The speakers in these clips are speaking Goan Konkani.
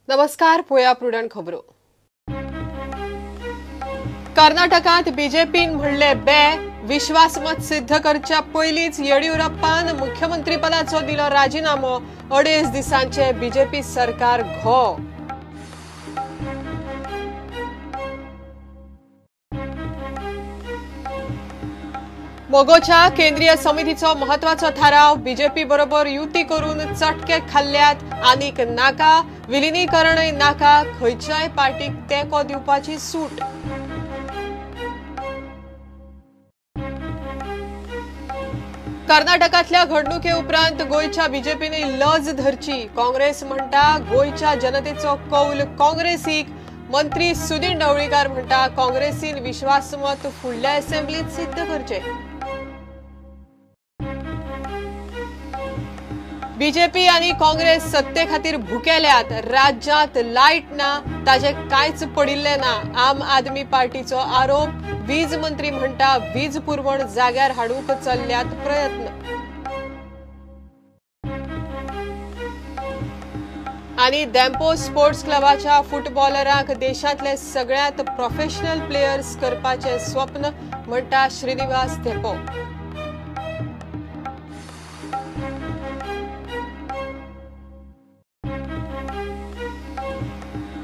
नमस्कार, पोया प्रुडंट खबरो। कर्नाटकांत बीजेपीन म्हणले बे विश्वासमत सिद्ध करच्या पयलींच येडियुरप्पान मुख्यमंत्रीपदाचो दिलो राजीनामो। 2.5 दिसांचे बीजेपी सरकार घो। मगोच्या केंद्रीय समितीचो महत्वाचो थाराव, बीजेपी बरोबर युती करून चटके खाल्ल्यात आनीक नाका, विलिनीकरणय नाका, खंयच्याय पार्टीक तेंको दिवपाची सूट। कर्नाटकांतल्या घडणुके उपरांत गोंयच्या बीजेपीने लज धरची। काँग्रेस म्हणटा गोंयच्या जनतेचो कौल काँग्रेसीक। मंत्री सुदिन ढवळीकार म्हणटा काँग्रेसीन विश्वासमत फुडल्या असेंब्लीत सिद्ध करचे। बीजेपी आनी काँग्रेस सत्ते खातीर भुकेल्यात, राज्यांत लायट ना, ताजे कांयच पडिल्लें ना। आम आदमी पार्टीचो आरोप, वीज मंत्री म्हणटा वीज पुरवण जाग्यार हाडूंक चल्ल्यात प्रयत्न। आनी धेंपो स्पोर्ट्स क्लबाच्या फुटबॉलरांक देशांतले सगळ्यांत प्रोफेशनल प्लेयर्स करपाचें स्वप्न म्हणटा श्रीनिवास धेंपो।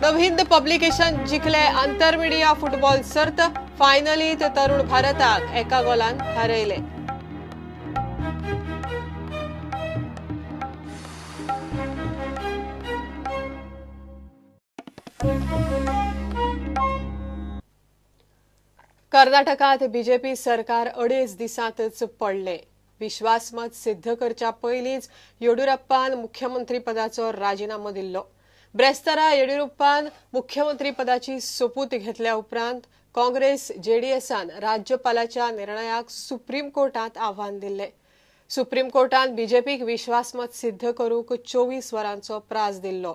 नवहिंद पब्लिकेशन जिखले आंतरमिडिया फुटबॉल सर्त, फायनलीत तरुण भारताक 1 गोलान हारयले। कर्नाटकांत बीजेपी सरकार 2.5 दिसांतच पडले। विश्वासमत सिद्ध करच्या पयलींच येडियुरप्पान मुख्यमंत्रीपदाचो राजीनामो दिल्लो। ब्रेस्तारा येडियुरप्पान मुख्यमंत्रीपदाची सोपूत घेतल्या उपरांत काँग्रेस जेडीएसान राज्यपालाच्या निर्णयाक सुप्रीम कोर्टांत आव्हान दिल्लें। सुप्रीम कोर्टान बीजेपीक विश्वासमत सिद्ध करूंक 24 वरांचो प्रास दिल्लो,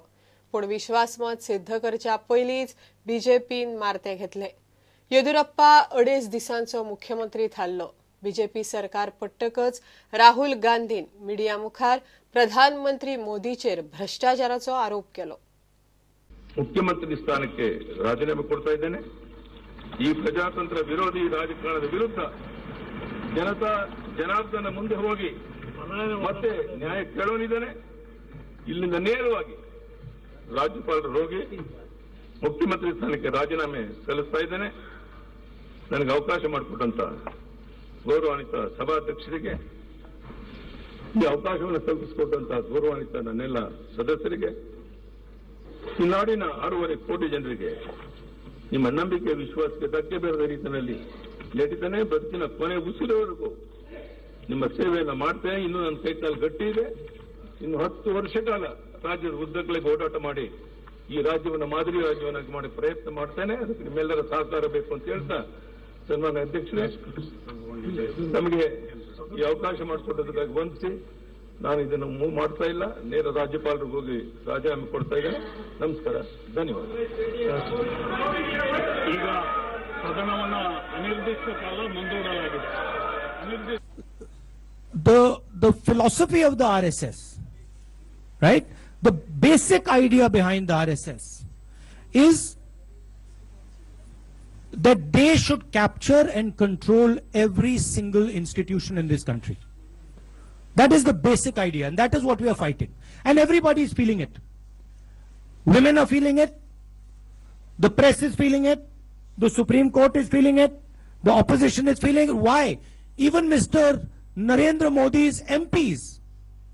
पूण विश्वासमत सिद्ध करच्या पयलींच बीजेपीन मारते घेतले। येडियुरप्पा 2.5 दिसांचो मुख्यमंत्री थारलो। बीजेपी सरकार पडटकच राहुल गांधीन मिडिया मुखार प्रधानमंत्री मोदीचेर भ्रष्टाचाराचो आरोप केलो। ಮುಖ್ಯಮಂತ್ರಿ ಸ್ಥಾನಕ್ಕೆ ರಾಜೀನಾಮೆ ಕೊಡ್ತಾ ಇದ್ದೇನೆ। ಈ ಪ್ರಜಾತಂತ್ರ ವಿರೋಧಿ ರಾಜಕಾರಣದ ವಿರುದ್ಧ ಜನತಾ ಜನಾರ್ದನ ಮುಂದೆ ಹೋಗಿ ಮತ್ತೆ ನ್ಯಾಯ ಕೇಳೋನಿದ್ದೇನೆ। ಇಲ್ಲಿಂದ ನೇರವಾಗಿ ರಾಜ್ಯಪಾಲರು ಹೋಗಿ ಮುಖ್ಯಮಂತ್ರಿ ಸ್ಥಾನಕ್ಕೆ ರಾಜೀನಾಮೆ ಸಲ್ಲಿಸ್ತಾ ಇದ್ದೇನೆ। ನನಗೆ ಅವಕಾಶ ಮಾಡಿಕೊಟ್ಟಂತ ಗೌರವಾನ್ವಿತ ಸಭಾಧ್ಯಕ್ಷರಿಗೆ, ಈ ಅವಕಾಶವನ್ನು ಕಲ್ಪಿಸಿಕೊಟ್ಟಂತ ಗೌರವಾನ್ವಿತ ನನ್ನೆಲ್ಲ ಸದಸ್ಯರಿಗೆ, ಈ ನಾಡಿನ 6.5 ಕೋಟಿ ಜನರಿಗೆ ನಿಮ್ಮ ನಂಬಿಕೆ ವಿಶ್ವಾಸಕ್ಕೆ ಧಕ್ಕೆ ಬೇರದ ರೀತಿಯಲ್ಲಿ ನಡೀತಾನೆ ಬದುಕಿನ ಕೊನೆ ಉಸಿರವರೆಗೂ ನಿಮ್ಮ ಸೇವೆಯನ್ನು ಮಾಡ್ತೇನೆ। ಇನ್ನೂ ನನ್ನ ಕೈಕಾಲು ಗಟ್ಟಿ ಇದೆ। ಇನ್ನು 10 ವರ್ಷ ಕಾಲ ರಾಜ್ಯದ ಉದ್ದಗಳಿಗೆ ಓಡಾಟ ಮಾಡಿ ಈ ರಾಜ್ಯವನ್ನು ಮಾದರಿ ರಾಜ್ಯವನ್ನಾಗಿ ಮಾಡಿ ಪ್ರಯತ್ನ ಮಾಡ್ತೇನೆ। ಅದಕ್ಕೆ ನಿಮ್ಮೆಲ್ಲರ ಸಹಕಾರ ಬೇಕು ಅಂತ ಹೇಳ್ತಾ ಸನ್ಮಾನ್ಯ ಅಧ್ಯಕ್ಷರೇ, ನಮಗೆ ಈ ಅವಕಾಶ ಮಾಡಿಕೊಟ್ಟದಕ್ಕಾಗಿ ವಂದಿಸಿ ನಾನು ಇದನ್ನು ಮೂವ್ ಮಾಡ್ತಾ ಇಲ್ಲ, ನೇರ ರಾಜ್ಯಪಾಲರಿಗೆ ಹೋಗಿ ರಾಜೀನಾಮೆ ಕೊಡ್ತಾ ಇದ್ದೇನೆ। ನಮಸ್ಕಾರ, ಧನ್ಯವಾದ। ಈಗ ಸದನವನ್ನು ಅನಿರ್ದಿಷ್ಟ ಕಾಲ ಮುಂದೂಡಲಾಗಿದೆ। The philosophy of the RSS, right? The basic idea behind the RSS is that they should capture and control every single institution in this country. That is the basic idea, and that is what we are fighting. And everybody is feeling it. Women are feeling it. The press is feeling it. The Supreme Court is feeling it. The opposition is feeling it. Why? Even Mr. Narendra Modi's MPs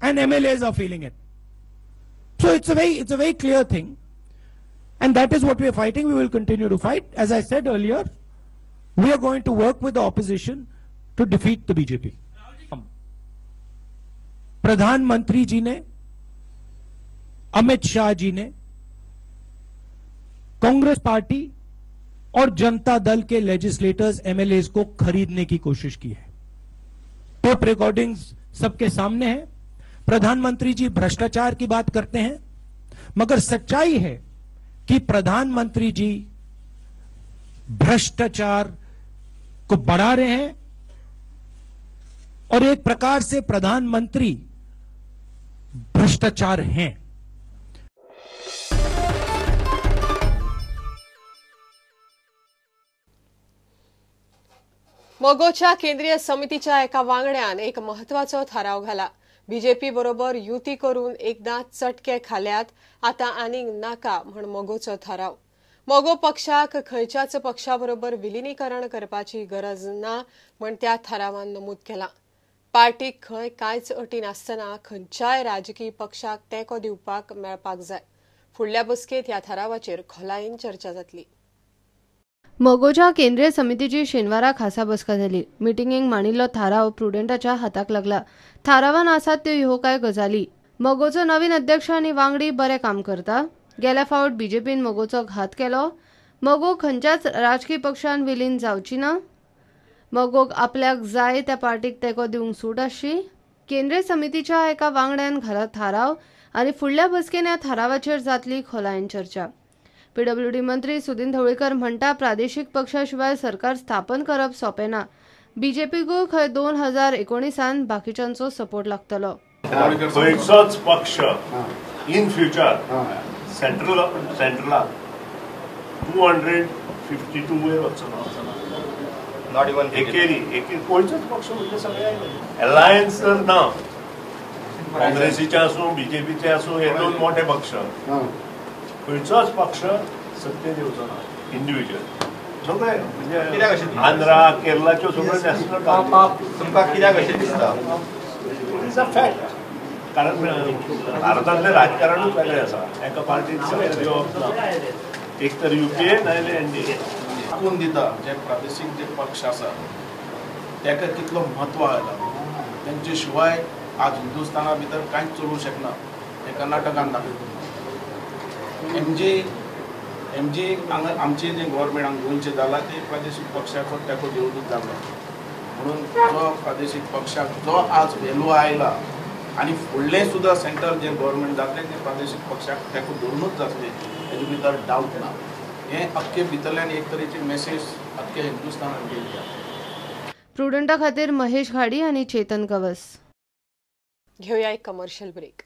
and MLAs are feeling it. So it's a very clear thing. And that is what we are fighting. We will continue to fight. As I said earlier, we are going to work with the opposition to defeat the BJP. प्रधानमंत्री जी ने, अमित शाह जी ने कांग्रेस पार्टी और Janata Dal K legislators MLAs को खरीदने की कोशिश की है। टेप रिकॉर्डिंग्स सबके सामने है। प्रधानमंत्री जी भ्रष्टाचार की बात करते हैं, मगर सच्चाई है कि प्रधानमंत्री जी भ्रष्टाचार को बढ़ा रहे हैं और एक प्रकार से प्रधानमंत्री भ्रष्टाचार हैं। मगोच्या केंद्रीय समितीच्या एका वांगड्यान एक महत्वाचो थाराव घाला. बीजेपी बरोबर युती करून एकदा चटके खाल्यात, आता आनीक नाका म्हण मगोचो थाराव. मगो पक्षाक खंयच्याच पक्षा बरोबर विलिनीकरण करपाची गरज ना म्हण त्या थारावान नमूद केला. पार्टीक खंय कांयच अटी नासतना खंयच्याय राजकीय पक्षाक तेंको दिवपाक मेळपाक जाय. फुडल्या बसकेंत ह्या थारावाचेर खोलायेन चर्चा जातली. मगोच्या केंद्रीय समितीची शेनवारा खासा बसका जाली. मिटिंगेक मांडिल्लो थाराव प्रुडंटाच्या हाताक लागला. थारावान आसात त्यो ह्यो कांय गजाली. मगोचो नवीन अध्यक्ष आनी वांगडी बरें काम करता. गेल्या फावट बीजेपीन मगोचो घात केलो. मगो खंयच्याच राजकीय पक्षान विलीन जावची ना. मगोक आपल्याक जाय त्या पार्टीक तेंको दिवंक सूट आसची. केंद्रीय समितीच्या एका वांगड्यान घाला थाराव आनी फुडल्या बसकेन ह्या थारावाचेर जातली खोलायेन चर्चा. पीडब्ल्यूडी मंत्री सुदिन ढवळीकर म्हणटा, प्रादेशीक पक्षा शिवाय सरकार स्थापन करप सोंपें ना. बीजेपीकूय खंय 2019 बाकीच्यांचो सपोर्ट लागतलो. खंयचोच पक्ष इन फ्युचर सेंट्रलाक 252 वयर वचचो ना. एकेरी खंयचोच पक्ष म्हणजे सगळे अलायन्स जर ना, काँग्रेसीचे आसूं बीजेपीचे आसूं, हे दोन मोठे पक्ष, खंयचोच पक्ष सत्तेर येवचो ना इंडिव्हिज्युअल. सगळे म्हणजे आंध्रा केरलाच्यो सगळ्यो नॅशनल पार्टी. तुमकां कित्याक अशें दिसता? It is a fact. कारण भारतांतलें राजकारणूच वेगळें आसा. एका पार्टीन सगळें दिवप ना. एक तर युपीए नाजाल्यार एनडीए. दाखोवन दिता जे प्रादेशीक जे पक्ष आसा ताका कितलो म्हत्व आयला. तेंचे शिवाय आज हिंदुस्थाना भितर कांयच चलूंक शकना हें कर्नाटकान दाखयता. एमजी हांगा आमचें जें गव्हर्मेंट हांगा गोंयचें जालां तें प्रादेशीक पक्षाचो तेंको दिवनूच जाला. म्हणून जो प्रादेशीक पक्षाक जो आज व्हेलू आयला आनी फुडलें सुद्दां सेंटर जें गव्हर्मेंट जातलें तें प्रादेशीक पक्षाक तेंको धरुनूच जातलें, हेजे भितर डावट ना. हें अख्खे भितरल्यान एक तरेची मेसेज अख्खे हिंदुस्थानाक गेल्ली आसा. प्रुडंटा खातीर महेश घाडी आनी चेतन गवस. घेवया एक कमर्शियल ब्रेक.